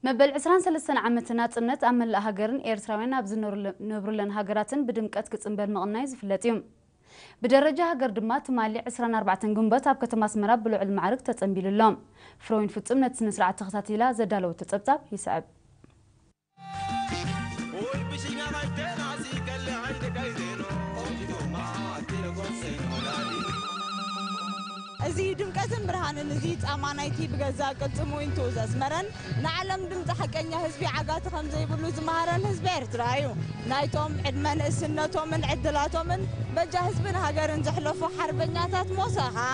መበል ዕስራን ሰለስተን ዓመት ናጽነት ኣብ መላእ ሃገርን ኤርትራውያን ኣብ ዝነብሩለ-፣ ዝነብሩለን ሃገራትን ብድምቀት ክጽንበል ምቕናይ ዝፍለጥ እዩ። ብደረጃ ሃገር ድማ ትማሊ ዕስራን ኣርባዕተን ግንቦት ኣብ ከተማ ኣስመራ ብልዑል ማዕርግ ተጸንቢሉ ኣሎ። ፍሮይን ፍጹም ነቲ ስነ ስርዓት ተኸታቲላ ዘዳለወቶ ጸብጻብ ይስዕብ። እዚ ድምቀትን ብርሃንን እዚ ጻማ ናይቲ ብገዛእ ቅልጽሙ እንቱ ዘስመረን ንዓለም ድምጺ ሓቀኛ ህዝቢ ዓጋቲ ከም ዘይብሉ ዝመሃረን ህዝቢ ኤርትራ እዩ። ናይቶም ዕድመ ንእስነቶምን ዕድላቶምን በጃ ህዝብን ሃገርን ዘሕለፉ ሓርበኛታት ሞሳ ኸኣ።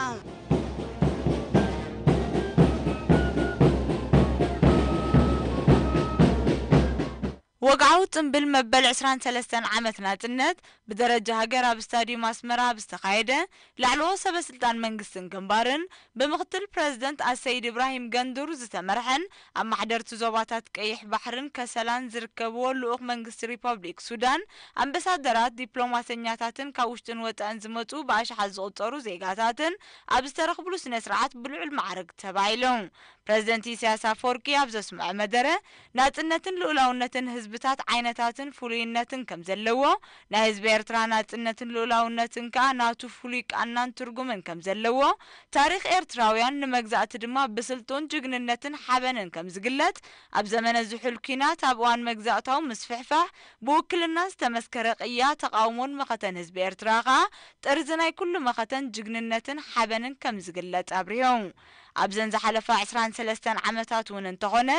ወግዓዊ ጽምብል መበል ዕስራን ሰለስተን ዓመት ናጽነት ብደረጃ ሃገር ኣብ ስታድዩም ኣስመራ ኣብ ዝተኻየደ ላዕለዎት ሰበ ስልጣን መንግስትን ግንባርን ብምክትል ፕረዚደንት ኣሰይድ ኢብራሂም ገንዱር ዝተመርሐን ኣብ ማሕደርቲ ዞባታት ቀይሕ ባሕርን ከሰላን ዝርከብዎ ልኡኽ መንግስቲ ሪፐብሊክ ሱዳን፣ ኣምበሳደራት፣ ዲፕሎማሰኛታትን ካብ ውሽጥን ወጻእን ዝመጹ ብኣሽሓት ዝቑጸሩ ዜጋታትን ኣብ ዝተረኽብሉ ስነ ስርዓት ብልዑል ማዕርግ ተባሂሉ። ፕረዚደንት ኢሳያስ ኣፈወርቂ ኣብ ዘስምዖ መደረ፣ ናጽነትን ልኡላውነትን ህዝብታት ዓይነታትን ፍሉይነትን ከም ዘለዎ፣ ናይ ህዝቢ ኤርትራ ናጽነትን ልኡላውነትን ከኣ ናቱ ፍሉይ ቃናን ትርጉምን ከም ዘለዎ፣ ታሪኽ ኤርትራውያን ንመግዛእቲ ድማ ብስልጡን ጅግንነትን ሓበንን ከም ዝግለጽ፣ ኣብ ዘመነ ዝሑል ኲናት፣ ኣብ እዋን መግዛእታዊ ምስፍሕፋሕ፣ ብውክልና ዝተመስከረ ቅያ፣ ተቓውሞን መኸተን ህዝቢ ኤርትራ ከኣ ጥርዚ ናይ ኩሉ መኸተን ጅግንነትን ሓበንን ከም ዝግለጽ ኣብሪሆም። ኣብዘን ዝሓለፋ ዕስራን ሰለስተን ዓመታት እውን እንተኾነ፣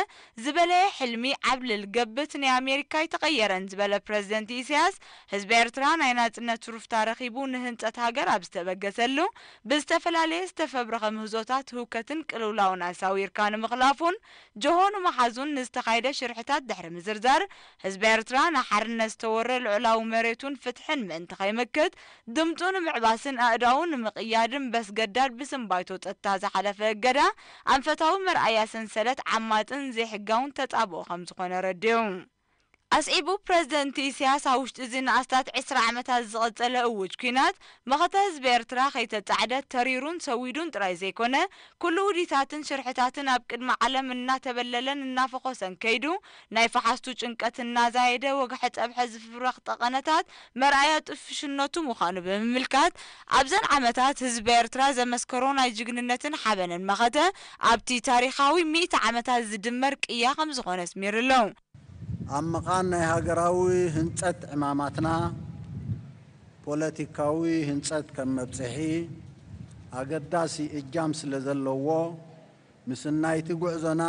ዝበለየ ሕልሚ ዓብልል ገብት ናይ ኣሜሪካ ኣይተቐየረን ዝበለ ፕረዚደንት ኢሳያስ፣ ህዝቢ ኤርትራ ናይ ናጽነት ትሩፍታ ረኺቡ ንህንጸት ሃገር ኣብ ዝተበገሰሉ፣ ብዝተፈላለየ ዝተፈብረኸ ምህዞታት ህውከትን ቅልውላውን ኣሳዊርካ ንምኽላፉን ጀሆ ንምሓዙን ንዝተኻየደ ሽርሕታት ድሕሪ ምዝርዛር፣ ህዝቢ ኤርትራ ንሓርነት ዝተወረ ልዑላዊ መሬቱን ፍትሕን ምእንቲ ከይምክት፣ ድምጹ ንምዕባስን ኣእዳዉ ንምቕያድን በስገዳድ ብስም ባይቶ ጸጥታ ዝሓለፈ እገዳ ኣንፈታዊ መርኣያ ሰንሰለት ዓማጽን ዘይሕጋውን ተጻብኦ ከም ዝኾነ ረዲኡ። ኣስዒቡ፣ ፕረዚደንት ኢሳያስ ኣብ ውሽጢ እዚ ንኣስታት ዕስራ ዓመታት ዝቐጸለ እውጅ ኲናት፣ መኸተ ህዝቢ ኤርትራ ከይተጻዕደ ተሪሩን ሰዊዱን ጥራይ ዘይኮነ፣ ኩሉ ውዲታትን ሽርሕታትን ኣብ ቅድሚ ዓለም እናተበለለን እናፈኾሰን ከይዱ፣ ናይ ፈሓስቱ ጭንቀት እናዛየደ ወግሐ ጸብሐ ዝፍረኽ ጠቐነታት መርኣያ ጥፍሽነቱ ምዃኑ ብምምልካት፣ ኣብዘን ዓመታት ህዝቢ ኤርትራ ዘመስከሮ ናይ ጅግንነትን ሓበንን መኸተ፣ ኣብቲ ታሪኻዊ ሚእቲ ዓመታት ዝድመር ቅያ ከም ዝኾነ ኣስሚሩ ኣሎ። ኣብ ምቓን ናይ ሃገራዊ ህንጸት ዕማማትና፣ ፖለቲካዊ ህንጸት ከም መብጽሒ ኣገዳሲ እጃም ስለ ዘለዎ፣ ምስናይቲ ጉዕዞና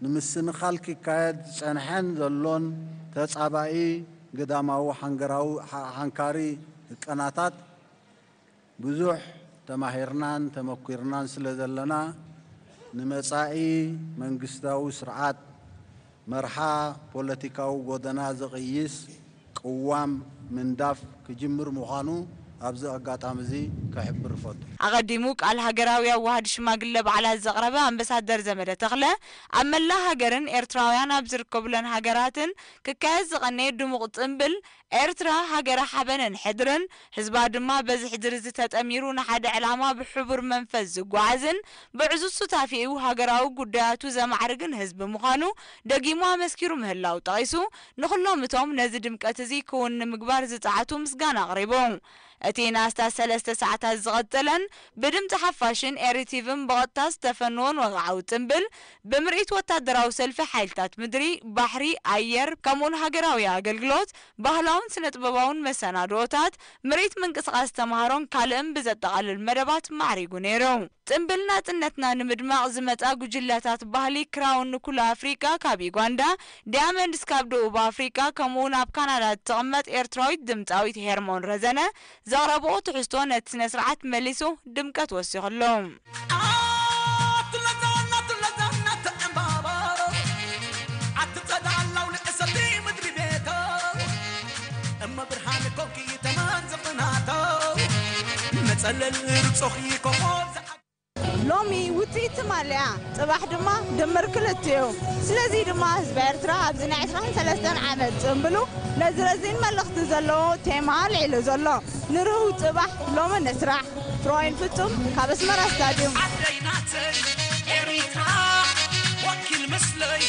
ንምስንኻል ክካየድ ዝጸንሐን ዘሎን ተጻባኢ ግዳማዊ ሓንገራዊ፣ ሓ-፣ ሓንካሪ ህቀናታት ብዙሕ ተማሂርናን ተመኲርናን ስለ ዘለና፣ ንመጻኢ መንግስታዊ ስርዓት መርሓ ፖለቲካዊ ጎደና ዝቕይስ ቅዋም ምንዳፍ ክጅምር ምዃኑ ኣብዚ ኣጋጣሚ እዚ ክሕብር እፈቱ። ኣቐዲሙ ቃል ሃገራዊ ኣዋሃዲ ሽማግለ በዓላት ዘቕረበ ኣምበሳደር ዘመደ ተኽለ፣ ኣብ መላእ ሃገርን ኤርትራውያን ኣብ ዝርከቡለን ሃገራትን ክካየድ ዝቐነየ ድሙቕ ጽምብል፣ ኤርትራ ሃገረ ሓበንን ሕድርን፣ ህዝባ ድማ በዚ ሕድሪ እዚ ተጠሚሩ ንሓደ ዕላማ ብሕቡር መንፈስ ዝጓዓዝን ብዕዙዝ ሱታፌኡ ሃገራዊ ጉዳያቱ ዘማዕርግን ህዝቢ ምዃኑ ደጊሙ ኣመስኪሩ ምህላው ጠቒሱ፣ ንኹሎም እቶም ነዚ ድምቀት እዚ ክውን ንምግባር ዝጸዓቱ ምስጋና ኣቕሪቡ። እቲ ንኣስታት ሰለስተ ሰዓታት ዝቐጸለን ብድምጺ ሓፋሽን ኤሪቲቪን ብቐጥታ ዝተፈንዎን ወግዓዊ ጽምብል፣ ብምርኢት ወታደራዊ ሰልፊ ሓይልታት ምድሪ፣ ባሕሪ፣ ኣየር፣ ከምኡውን ሃገራዊ ኣገልግሎት፣ ባህላውን ስነ-ጥበባውን መሰናድኦታት፣ ምርኢት ምንቅስቓስ ተምሃሮን ካልእን ብዘጠቓልል መደባት ማዕሪጉ ነይሩ። ጽምብል ናጽነትና ንምድማቕ ዝመጻ ጉጅለታት ባህሊ ክራውን ንኩሉ ኣፍሪቃ ካብ ዩጋንዳ፣ ዳያመንድስ ካብ ደቡብ ኣፍሪቃ፣ ከምኡውን ኣብ ካናዳ እትቕመጥ ኤርትራዊት ድምጻዊት ሄርሞን ረዘነ ዘቕረብኦ ትሕዝቶ ነቲ ስነ ስርዓት መሊሱ ድምቀት ወሲኹሉ። ሎሚ ውጽኢት ትማሊ እያ፣ ጽባሕ ድማ ድምር ክልቲኡ። ስለዚ ድማ ህዝቢ ኤርትራ ኣብዚ ናይ ዕስራን ሰለስተን ዓመት ጽምብሉ ነዚ ረዚን መልእኽቲ ዘለዎ ቴማ ኣልዒሉ ዘሎ። ንርህው ጽባሕ ሎሚ ንስራሕ። ፍሮይን ፍጹም ካብ ኣስመራ ስታድዩም። ዓደይ ናተይ ኤሪትራ ወኪል ምስለይ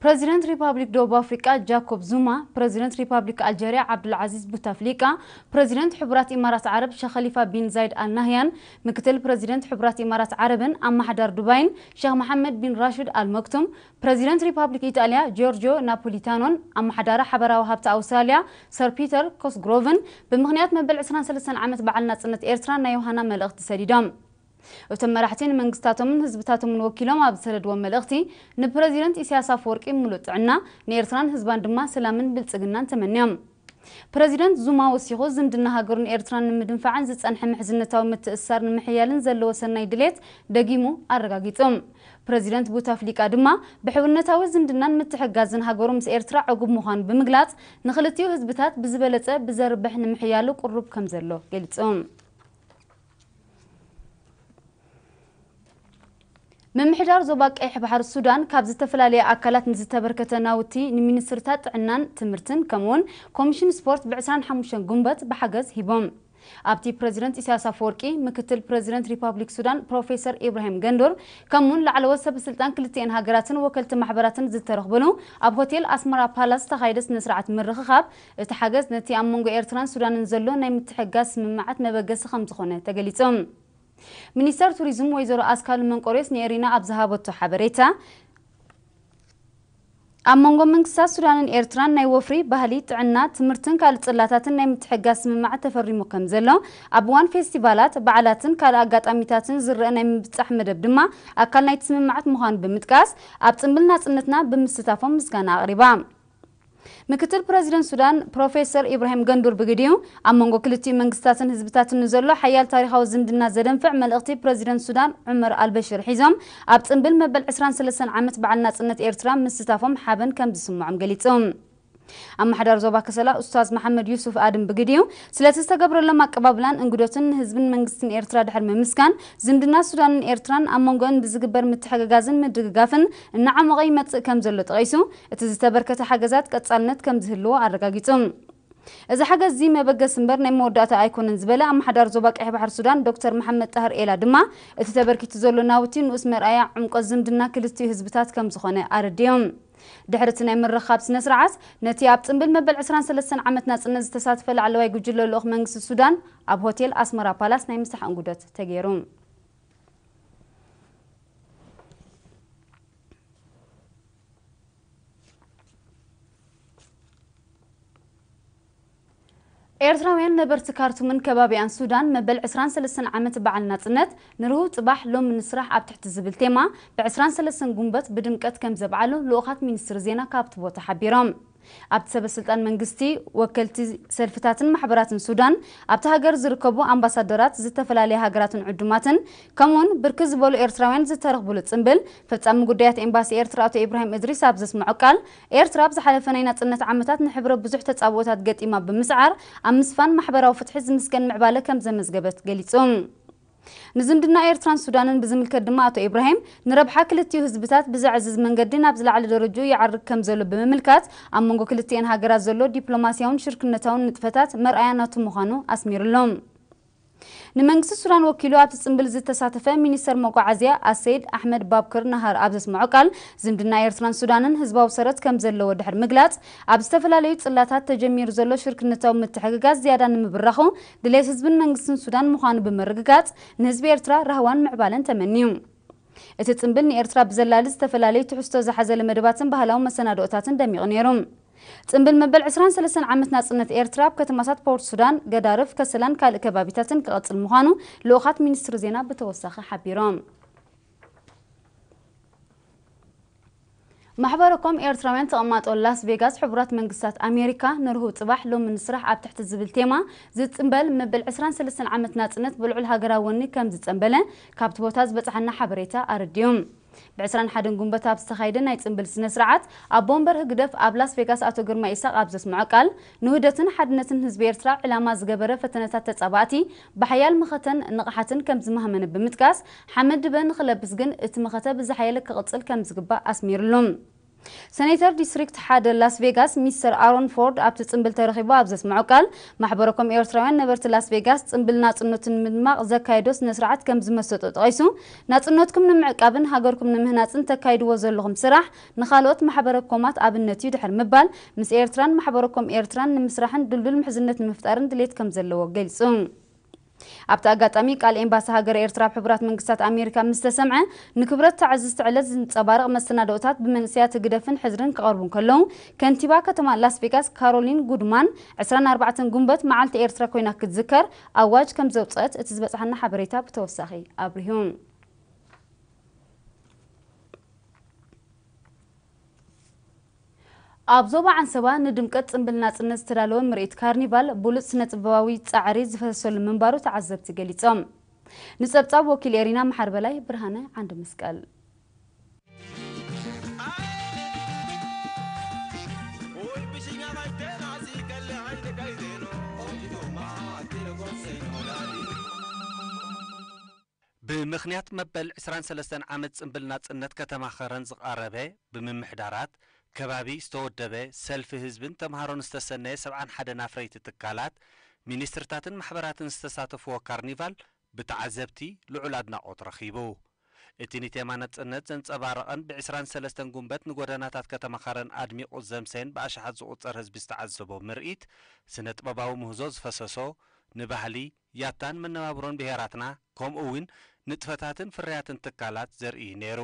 ፕረዚደንት ሪፓብሊክ ደቡብ ኣፍሪቃ ጃኮብ ዙማ፣ ፕረዚደንት ሪፓብሊክ ኣልጀርያ ዓብዱልዓዚዝ ቡታፍሊቃ፣ ፕረዚደንት ሕቡራት ኢማራት ዓረብ ሸኽ ኸሊፋ ቢን ዛይድ ኣል ናህያን፣ ምክትል ፕረዚደንት ሕቡራት ኢማራት ዓረብን ኣማሓዳር ዱባይን ሸኽ መሓመድ ቢን ራሽድ ኣል መክቱም፣ ፕረዚደንት ሪፓብሊክ ኢጣልያ ጆርጆ ናፖሊታኖን ኣማሓዳሪ ሓበራዊ ሃብቲ ኣውስትራልያ ሰር ፒተር ኮስግሮቭን ብምኽንያት መበል ዕስራን ሰለስተን ዓመት በዓል ናጽነት ኤርትራ ናይ ዮሃና መልእኽቲ ሰዲዶም። እቶም መራሕቲ ንመንግስታቶምን ህዝብታቶምን ወኪሎም ኣብ ዝሰደድዎ መልእኽቲ፣ ንፕረዚደንት ኢሳያስ ኣፈወርቂ ምሉእ ጥዕና፣ ንኤርትራን ህዝባን ድማ ሰላምን ብልጽግናን ተመንዮም። ፕረዚደንት ዙማ ወሲኹ፣ ዝምድና ሃገሩን ኤርትራን ንምድንፋዕን ዝጸንሐ ምሕዝነታዊ ምትእስሳር ንምሕያልን ዘለዎ ሰናይ ድሌት ደጊሙ ኣረጋጊጹ። ፕረዚደንት ቡታፍሊቃ ድማ ብሕውነታዊ ዝምድናን ምትሕጋዝን ሃገሩ ምስ ኤርትራ ዕጉብ ምዃኑ ብምግላጽ፣ ንኽልቲኡ ህዝብታት ብዝበለጸ ብዘርብሕ ንምሕያሉ ቅሩብ ከም ዘሎ ገሊጹ። ምምሕዳር ዞባ ቀይሕ ባሕሪ ሱዳን ካብ ዝተፈላለየ ኣካላት ንዝተበርከተ ናውቲ ንሚኒስትርታት ጥዕናን ትምህርትን ከምኡውን ኮሚሽን ስፖርት ብ ዕስራን ሓሙሽተን ጉንበት ብሓገዝ ሂቦም። ኣብቲ ፕረዚደንት ኢሳያስ ኣፈወርቂ፣ ምክትል ፕረዚደንት ሪፓብሊክ ሱዳን ፕሮፌሰር ኢብራሂም ገንዶር ከምኡውን ላዕለዎት ሰበ ስልጣን ክልቲኤን ሃገራትን ወከልቲ ማሕበራትን ዝተረኽብሉ ኣብ ሆቴል ኣስመራ ፓላስ ዝተኻየደ ስነ ስርዓት ምርኽኻብ፣ እቲ ሓገዝ ነቲ ኣብ መንጎ ኤርትራን ሱዳንን ዘሎ ናይ ምትሕግጋዝ ስምምዓት መበገሲ ከም ዝኾነ ተገሊጹ። ሚኒስተር ቱሪዝም ወይዘሮ ኣስካሉ መንቆርዮስ ንኤሪና ኣብ ዝሃበቶ ሓበሬታ፣ ኣብ መንጎ መንግስታት ሱዳንን ኤርትራን ናይ ወፍሪ፣ ባህሊ፣ ጥዕና፣ ትምህርትን ካልእ ጽላታትን ናይ ምትሕግጋዝ ስምምዓት ተፈሪሙ ከም ዘሎ፣ ኣብ እዋን ፌስቲቫላት፣ በዓላትን ካልእ ኣጋጣሚታትን ዝረአ ናይ ምብጻሕ መደብ ድማ ኣካል ናይቲ ስምምዓት ምዃኑ ብምጥቃስ፣ ኣብ ጽምብል ናጽነትና ብምስታፎም ምስጋና ኣቕሪባ። ምክትል ፕረዚደንት ሱዳን ፕሮፌሰር ኢብራሂም ገንዱር ብግዲኡ፣ ኣብ መንጎ ክልቲኡ መንግስታትን ህዝብታትን ንዘሎ ሓያል ታሪኻዊ ዝምድና ዘደንፍዕ መልእኽቲ ፕረዚደንት ሱዳን ዑመር ኣልበሽር ሒዞም ኣብ ጽምብል መበል ዕስራን ሰለስተን ዓመት በዓል ናጽነት ኤርትራ ምስታፎም ሓበን ከም ዝስምዖም ገሊጹ። ኣመሓዳሪ ዞባ ከሰላ ኡስታዝ መሓመድ ዩሱፍ ኣድም ብግዲኡ፣ ስለቲ ዝተገብረሎም ኣቀባብላን እንግዶትን ንህዝብን መንግስትን ኤርትራ ድሕሪ ምምስጋን፣ ዝምድና ሱዳንን ኤርትራን ኣብ መንጎአን ብዝግበር ምትሕግጋዝን ምድግጋፍን እናዓሞቐ ይመጽእ ከም ዘሎ ጠቒሱ፣ እቲ ዝተበርከተ ሓገዛት ቀጻልነት ከም ዝህልዎ ኣረጋጊጹ። እዚ ሓገዝ እዚ መበገሲ እምበር ናይ መወዳእታ ኣይኮነን ዝበለ ኣመሓዳሪ ዞባ ቀይሕ ባሕሪ ሱዳን ዶክተር መሓመድ ጣህር ኤላ ድማ፣ እቲ ተበርኪቱ ዘሎ ናውቲ ንኡስ መርኣያ ዕምቆት ዝምድና ክልቲኡ ህዝብታት ከም ዝኾነ ኣረዲኦም። ድሕሪ እቲ ናይ ምርኻብ ስነ ስርዓት፣ ነቲ ኣብ ጽምብል መበል ዕስራን ሰለስተን ዓመት ናጽነት ዝተሳተፈ ላዕለዋይ ጉጅለ ልኡኽ መንግስቲ ሱዳን ኣብ ሆቴል ኣስመራ ፓላስ ናይ ምሳሕ እንጉዶት ተገይሩ። ኤርትራውያን ነበርቲ ካርቱምን ከባቢኣን ሱዳን መበል ዕስራን ሰለስተን ዓመት በዓል ናጽነት ንርሁብ ጽባሕ ሎሚ ንስራሕ ኣብ ትሕቲ ዝብል ቴማ ብ ዕስራን ሰለስተን ጉንበት ብድምቀት ከም ዘብዓሉ ልኡኻት ሚኒስትሪ ዜና ካብቲ ቦታ ሓቢሮም። ኣብቲ ሰበ ስልጣን መንግስቲ፣ ወከልቲ ሰልፍታትን ማሕበራትን ሱዳን፣ ኣብቲ ሃገር ዝርከቡ ኣምባሳደራት ዝተፈላለያ ሃገራትን ዕዱማትን፣ ከምኡውን ብርክት ዝበሉ ኤርትራውያን ዝተረኽብሉ ጽምብል፣ ፈጻሚ ጉዳያት ኤምባሲ ኤርትራ ኣቶ ኢብራሂም እድሪስ ኣብ ዘስምዖ ቃል፣ ኤርትራ ኣብ ዝሓለፈ ናይ ናጽነት ዓመታት ንሕብረ ብዙሕ ተጻብኦታት ገጢማ ብምስዓር፣ ኣብ ምስፋን ማሕበራዊ ፍትሒ ዝምስገን ምዕባለ ከም ዘመዝገበት ገሊጹ። ንዝምድና ኤርትራን ሱዳንን ብዝምልከት ድማ ኣቶ ኢብራሂም፣ ንረብሓ ክልቲኡ ህዝብታት ብዘዕዝዝ መንገዲ ናብ ዝለዓለ ደረጃኡ ይዓርግ ከም ዘሎ ብምምልካት፣ ኣብ መንጎ ክልቲኤን ሃገራት ዘሎ ዲፕሎማስያውን ሽርክነታውን ንጥፈታት መርኣያ ናቱ ምዃኑ ኣስሚርሎም። ንመንግስቲ ሱዳን ወኪሉ ኣብቲ ጽምብል ዝተሳተፈ ሚኒስተር መጓዓዝያ ኣሰይድ ኣሕመድ ባብክር ናሃር ኣብ ዘስምዖ ቃል፣ ዝምድና ኤርትራን ሱዳንን ህዝባዊ ሰረት ከም ዘለዎ ድሕሪ ምግላጽ፣ ኣብ ዝተፈላለዩ ጽላታት ተጀሚሩ ዘሎ ሽርክነታዊ ምትሕግጋዝ ዝያዳ ንምብራኹ ድሌት ህዝብን መንግስትን ሱዳን ምዃኑ ብምርግጋጽ፣ ንህዝቢ ኤርትራ ራህዋን ምዕባለን ተመንዩ። እቲ ጽምብል ንኤርትራ ብዘላሊ ዝተፈላለዩ ትሕዝቶ ዝሓዘለ መደባትን ባህላዊ መሰናድኦታትን ደሚቑ ነይሩ። ጽምብል መበል ዕስራን ሰለስተን ዓመት ናጽነት ኤርትራ ኣብ ከተማታት ፖርት ሱዳን፣ ገዳርፍ፣ ከሰላን ካልእ ከባቢታትን ክቐጽል ምዃኑ ልኡኻት ሚኒስትሪ ዜና ብተወሳኺ ሓቢሮም። ማሕበረኮም ኤርትራውያን ተቐማጦ ላስ ቬጋስ ሕቡራት መንግስታት ኣሜሪካ ንርሁብ ጽባሕ ሎሚ ንስራሕ ኣብ ትሕቲ ዝብል ቴማ ዝጽምበል መበል ዕስራን ሰለስተን ዓመት ናጽነት ብልዑል ሃገራዊ ወኒ ከም ዝጸንበለ ካብቲ ቦታ ዝበጽሓና ሓበሬታ ኣረዲዮም። ብ ዕስራን ሓደን ጉንበት ኣብ ዝተኻየደ ናይ ጽምብል ስነ ስርዓት ኣቦ ወንበር ህግደፍ ኣብ ላስ ቬጋስ ኣቶ ግርማ ኢሳቕ ኣብ ዘስምዖ ቃል፣ ንውህደትን ሓድነትን ህዝቢ ኤርትራ ዕላማ ዝገበረ ፈተነታት ተጻባእቲ ብሓያል መኸተን ንቕሓትን ከም ዝማህመነ ብምጥቃስ፣ ሓመድ ድበ ንኽለብስ ግን እቲ መኸተ ብዝሓየለ ክቕጽል ከም ዝግባእ ኣስሚርሉ። ሰኔተር ዲስትሪክት ሓደ ላስ ቬጋስ ሚስተር ኣሮን ፎርድ ኣብቲ ጽምብል ተረኺቡ ኣብ ዘስምዖ ቃል፣ ማሕበረኮም ኤርትራውያን ነበርቲ ላስ ቬጋስ ጽምብል ናጽነቱ ንምድማቕ ዘካየዶ ስነ ስርዓት ከም ዝመሰጦ ጠቒሱ፣ ናጽነትኩም ንምዕቃብን ሃገርኩም ንምህናጽን ተካይድዎ ዘለኹም ስራሕ ንኻልኦት ማሕበረኮማት ኣብነት እዩ ድሕሪ ምባል፣ ምስ ኤርትራን ማሕበረኮም ኤርትራን ንምስራሕን ድልዱል ምሕዝነት ንምፍጣርን ድሌት ከም ዘለዎ ገሊጹ። ኣብቲ ኣጋጣሚ ቃል ኤምባሲ ሃገረ ኤርትራ ኣብ ሕቡራት መንግስታት ኣሜሪካ ምስ ተሰምዐ፣ ንክብረት ተዓዘዝቲ ዕለት ዝንጸባረቕ መሰናድኦታት ብመንእሰያት ህግደፍን ሕድርን ክቐርቡ እንከለዉ፣ ከንቲባ ከተማ ላስ ቬጋስ ካሮሊን ጉድማን ዕስራን ኣርባዕተን ጉንበት መዓልቲ ኤርትራ ኮይና ክትዝከር ኣዋጅ ከም ዘውጽአት እቲ ዝበጽሓና ሓበሬታ ብተወሳኺ ኣብሪሁ። ኣብ ዞባ ዓንሰባ ንድምቀት ጽምብል ናጽነት ዝተዳለወ ምርኢት ካርኒቫል ብሉጽ ስነ-ጥበባዊ ጻዕሪ ዝፈሰሰሉ ምንባሩ ተዓዘብቲ ገሊጾም። ንጸብጻብ ወኪል ኤሪና መሓር በላይ፣ ብርሃነ ዓንደ መስቀል። ብምኽንያት መበል ዕስራን ሰለስተን ዓመት ጽምብል ናጽነት ከተማ ኸረን ዝቐረበ፣ ብምምሕዳራት ከባቢ ዝተወደበ ሰልፊ ህዝብን ተምሃሮን ዝተሰነየ ሰብዓን ሓደን ኣፍረይቲ ትካላት፣ ሚኒስትርታትን ማሕበራትን ዝተሳተፍዎ ካርኒቫል ብተዓዘብቲ ልዑል ኣድናቖት ረኺቡ። እቲ ንቴማ ናጽነት ዘንጸባረቐን ብዕስራን ሰለስተን ጉንበት ንጎደናታት ከተማ ኸረን ኣድሚቑ ዘምሰየን ብኣሽሓት ዝቑጸር ህዝቢ ዝተዓዘቦ ምርኢት፣ ስነ ጥበባዊ ምህዞ ዝፈሰሶ፣ ንባህሊ፣ ያታን መነባብሮን ብሄራትና፣ ከምኡ እውን ንጥፈታትን ፍርያትን ትካላት ዘርኢ እዩ ነይሩ።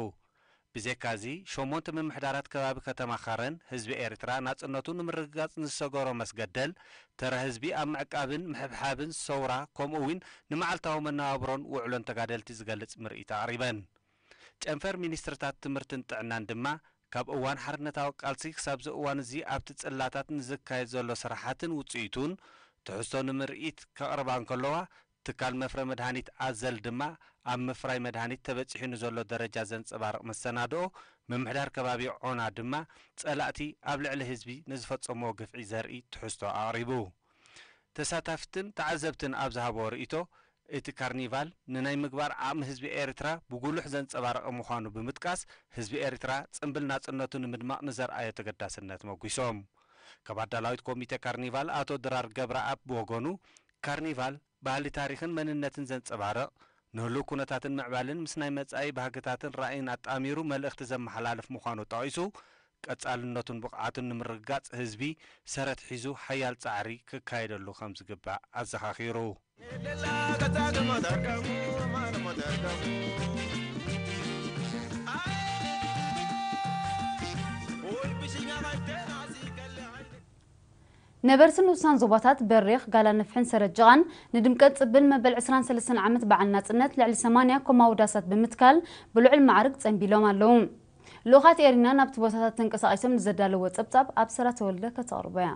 ብዘይካዚ፣ ሸሞንተ ምምሕዳራት ከባቢ ከተማ ኸረን፣ ህዝቢ ኤርትራ ናጽነቱ ንምርግጋጽ ንዝሰገሮ መስገደል፣ ተረ ህዝቢ ኣብ ምዕቃብን ምሕብሓብን ሰውራ፣ ከምኡ እውን ንመዓልታዊ መነባብሮን ውዕሎን ተጋደልቲ ዝገልጽ ምርኢት ኣቕሪበን። ጨንፈር ሚኒስትርታት ትምህርትን ጥዕናን ድማ፣ ካብ እዋን ሓርነታዊ ቃልሲ ክሳብዚ እዋን እዚ ኣብቲ ጽላታት ንዝካየድ ዘሎ ስራሓትን ውጽኢቱን ትሕዝቶ ንምርኢት ከቕርባ እንከለዋ፣ ትካል መፍረ መድሃኒት ኣዘል ድማ ኣብ ምፍራይ መድሃኒት ተበጺሑ ንዘሎ ደረጃ ዘንጸባርቕ መሰናድኦ፣ ምምሕዳር ከባቢ ዖና ድማ ጸላእቲ ኣብ ልዕሊ ህዝቢ ንዝፈጸምዎ ግፍዒ ዘርኢ ትሕዝቶ ኣቕሪቡ። ተሳታፍትን ተዓዘብትን ኣብ ዝሃብዎ ርእይቶ፣ እቲ ካርኒቫል ንናይ ምግባር ዓቕሚ ህዝቢ ኤርትራ ብጉሉሕ ዘንጸባረቐ ምዃኑ ብምጥቃስ፣ ህዝቢ ኤርትራ ጽምብል ናጽነቱ ንምድማቕ ንዘርኣዮ ተገዳስነት መጒሶም። ካብ ኣዳላዊት ኮሚቴ ካርኒቫል ኣቶ ድራር ገብረኣብ ብወገኑ፣ ካርኒቫል ባህሊ፣ ታሪኽን መንነትን ዘንጸባርቕ፣ ንህሉው ኩነታትን ምዕባልን ምስ ናይ መጻኢ ባህግታትን ራእይን ኣጣሚሩ መልእኽቲ ዘመሓላልፍ ምዃኑ ጠቒሱ፣ ቀጻልነቱን ብቕዓቱን ንምርግጋጽ ህዝቢ ሰረት ሒዙ ሓያል ጻዕሪ ክካየደሉ ከም ዝግባእ ኣዘኻኺሩ። ነበርቲ ንኡሳን ዞባታት በሪኽ፣ ጋላ ነፍሕን ሰረጀቓን ንድምቀት ጽብል መበል ዕስራን ሰለስተን ዓመት በዓል ናጽነት ልዕሊ ሰማንያ ኮማዊ ዳሳት ብምትካል ብልዑል ማዕርግ ጸንቢሎም ኣለዉ። ልኡኻት ኤሪና ናብቲ ቦታታት ተንቀሳቒሶም ንዘዳለዎ ጸብጻብ ኣብሰራ ተወልደ ከተቕርቦ እያ።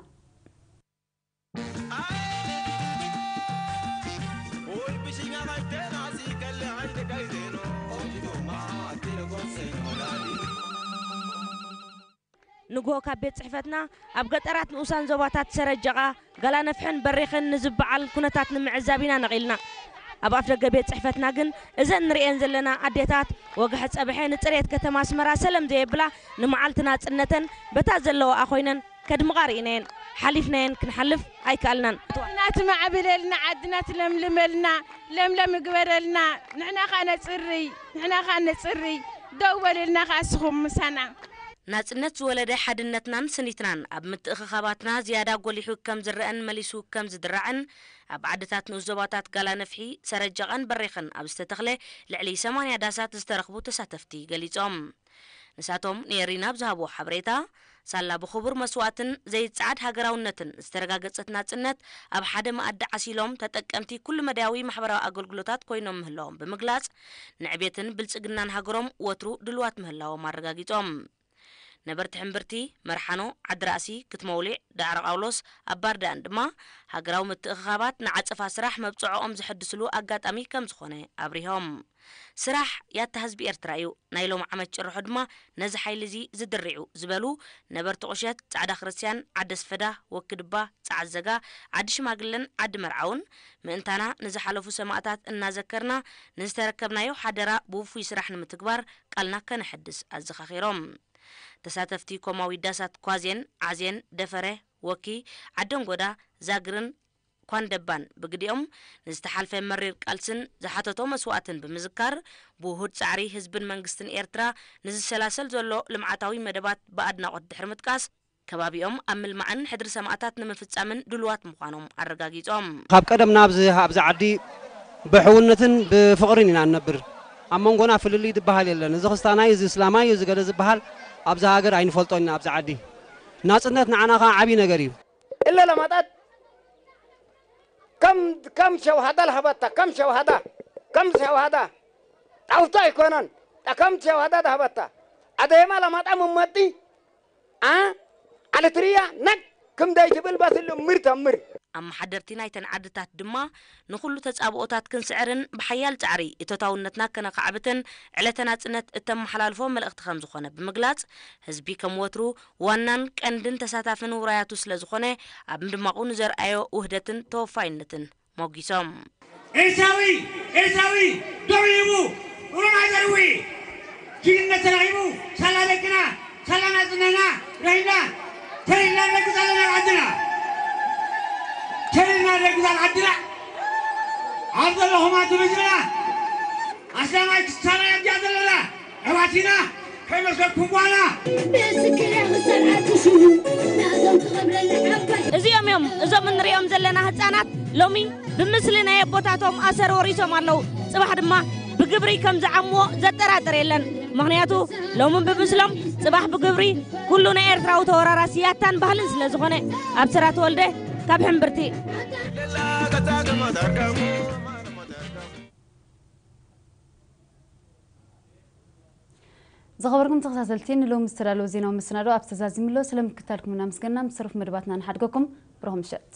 ንግሆ ካብ ቤት ጽሕፈትና ኣብ ገጠራት ንኡሳን ዞባታት ሰረጀቓ፣ ጋላ ነፍሕን በሪኽን ንዝበዓል ኩነታት ንምዕዛብ ኢና ነቒልና። ኣብ ኣፍደገ ቤት ጽሕፈትና ግን እዘን ንርእየን ዘለና ኣዴታት ወግሐ ጸብሐ ንጽሬት ከተማ ኣስመራ ሰለም ዘየብላ፣ ንመዓልቲ ናጽነተን በታ ዘለዋኣ ኮይነን ከድምቓ ርኢናየን፣ ሓሊፍናየን ክንሓልፍ ኣይከኣልናን። ዓድና ትማዕብለልና፣ ዓድና ትለምልመልና፣ ለምለም ይግበረልና። ንሕና ኸኣ ነጽርይ፣ ንሕና ኸኣ ነጽርይ። ደው በሉልና ኸኣ እስኹም ምሳና። ናጽነት ዝወለደ ሓድነትናን ስኒትናን ኣብ ምትእኽኻባትና ዝያዳ ጎሊሑ ከም ዝረአን መሊሱ ከም ዝድራዕን፣ ኣብ ዓድታት ንኡስ ዞባታት ጋላ ነፍሒ፣ ሰረጀቓን በሪኽን ኣብ ዝተተኽለ ልዕሊ ሰማንያ ዳሳት ዝተረኽቡ ተሳተፍቲ ገሊጾም። ንሳቶም ንኤሪና ኣብ ዝሃብዎ ሓበሬታ፣ ሳላ ብኽቡር መስዋእትን ዘይጸዓድ ሃገራውነትን ዝተረጋገጸት ናጽነት፣ ኣብ ሓደ መኣዲ ዓሲሎም ተጠቀምቲ ኩሉ መዳያዊ ማሕበራዊ ኣገልግሎታት ኮይኖም ምህላዎም ብምግላጽ፣ ንዕቤትን ብልጽግናን ሃገሮም ወትሩ ድልዋት ምህላዎም ኣረጋጊጾም። ነበርቲ ሕምብርቲ፣ መርሓኖ፣ ዓዲ ራእሲ፣ ክትመውሊዕ፣ ዳዕሮ ቃውሎስ፣ ኣብ ባርዳን ድማ፣ ሃገራዊ ምትእኽኻባት ንዓጸፋ ስራሕ መብጽዖኦም ዘሐድስሉ ኣጋጣሚ ከም ዝኾነ ኣብሪሆም። ስራሕ ያታ ህዝቢ ኤርትራ እዩ፣ ናይ ሎም ዓመት ጭርሖ ድማ ነዚ ሓይሊ እዚ ዝድርዕ'ዩ ዝበሉ ነበርቲ ቁሸት፣ ጻዕዳ ክርስትያን፣ ዓዲ ኣስፈዳ፣ ወኪ ድባ፣ ጻዕዘጋ፣ ዓዲ ሽማግለን ዓዲ መርዓውን፣ ምእንታና ንዝሓለፉ ሰማእታት እናዘከርና፣ ንዝተረከብናዮ ሓደራ ብውፉይ ስራሕ ንምትግባር ቃልና ከነሐድስ ኣዘኻኺሮም። ተሳተፍቲ ኮማዊ ዳሳት ኳዜን፣ ዓዜን፣ ደፈረ፣ ወኪ፣ ዓደንጎዳ፣ ዛግርን ኳንደባን ብግዲኦም ንዝተሓልፈ መሪር ቃልስን ዝሓተቶ መስዋእትን ብምዝካር፣ ብውሁድ ጻዕሪ ህዝብን መንግስትን ኤርትራ ንዝሰላሰል ዘሎ ልምዓታዊ መደባት ብኣድናቖት ድሕሪ ምጥቃስ፣ ከባቢኦም ኣብ ምልማዕን ሕድሪ ሰማእታት ንምፍጻምን ድሉዋት ምዃኖም ኣረጋጊጾም። ካብ ቀደም ናብዚ ኣብዚ ዓዲ ብሕውነትን ብፍቕርን ኢና ንነብር። ኣብ መንጎና ፍልልይ ዝበሃል የለን። እዚ ክስታናይ፣ እዚ እስላማይ፣ እዚ ገለ ዝበሃል ኣብዚ ሃገር ኣይንፈልጦን ኢና። ኣብዚ ዓዲ ናጽነት ንዓና ኸዓ ዓብዪ ነገር እዩ። إلا لما تأت كم كم شوهدة لهبتها، كم شوهدة، كم شوهدة. عوتا يكونن، كم شوهدة لهبتها. أديما لما تأم مدي، أه؟ على تريا نك كم داي تبل بس اللي مر تمر. ኣመሓደርቲ ናይተን ዓድታት ድማ ንኹሉ ተጻብኦታት ክንስዕርን ብሓያል ጻዕሪ እቶታውነትና ከነኻዕብትን ዕለተ ናጽነት እተመሓላልፎ መልእኽቲ ከም ዝኾነ ብምግላጽ፣ ህዝቢ ከም ወትሩ ዋናን ቀንድን ተሳታፍን ውራያቱ ስለ ዝኾነ ኣብ ምድማቑ ንዘርኣዮ ውህደትን ተወፋይነትን ሞጊሶም። ኤርትራዊ ኤርትራዊ ደው ኢሉ ኡሮማይ ዘርዊ ጅግንነት ተራኺቡ ሳላ ደቅና ሳላ ናጽነትና ረሂና ተሪርና ንደግጽ ኣለና ዓድና ተሪርና ንደግጽ ዓድና ኣብ ዘለኹም ኣንቱም ህዝብና ኣስላማይ ክሳራ ኣብዚኣ ዘለና ኣሕዋትና ከይመስለኩም ጓና። እዚኦም እዮም እዞም እንሪኦም ዘለና ህፃናት ሎሚ ብምስሊ ናይ ኣቦታቶም ኣሰር ወሪሶም ኣለዉ። ፅባሕ ድማ ብግብሪ ከም ዝዓምዎ ዘጠራጥር የለን። ምኽንያቱ ሎሚ ብምስሎም ፅባሕ ብግብሪ ኩሉ ናይ ኤርትራዊ ተወራራሲ ያታን ባህልን ስለ ዝኾነ። ኣብስራ ተወልደ ካብ ሕምብርቲ። ዝኸበርኩም ተኸታተልቲ ንሎሚ ዝተዳለወ ዜናዊ መሰናዶ ኣብ ተዛዚምሎ ስለምክታልኩም እናመስገና ምስ ተረፉ መደባትና ንሓድገኩም። ብሩኽ ምሸት።